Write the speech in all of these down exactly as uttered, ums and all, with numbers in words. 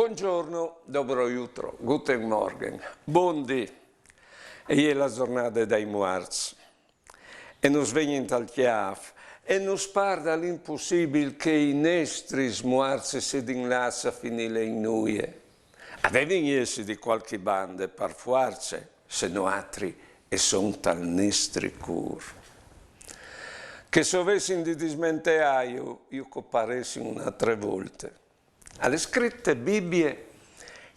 Buongiorno, dobro jutro, guten Morgen, bundì. E je la zornade dai muarts. E nus vegnin tal cjâf, e nus pâr dal impussibil che i nestris muarts a sedin lâts a finî in nuie. A devin jessi di cualchi bande, par fuarce, se no altri a son tal nestri cûr. Che se o vessin di dismenteâju, ju coparessin une altre volte. Al è scrit te Bibie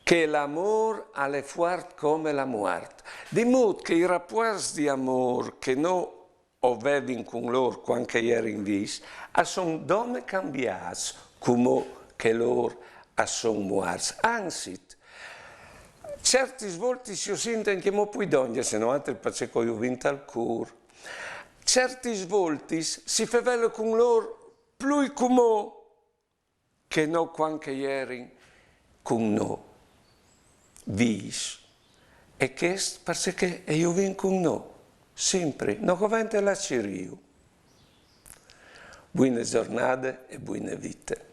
che l'amôr al è fuart come la muart, di mût che i rapuarts di amôr che nô o vevin cun lôr cuant che a jerin vîfs a son dome cambiâts cumò che lôr a son muarts. Anzit, ciertis voltis si o sint ancjemò plui dongje, se no altri parcè che o ju vin tal cûr. Ciertis voltis si fevele cun lôr plui cumò che no cuant che a jerin cun nô vîfs. E chest parcè che a ju vin cun nô simpri, no covente lâ a cirîju. Buine zornade e buine vite.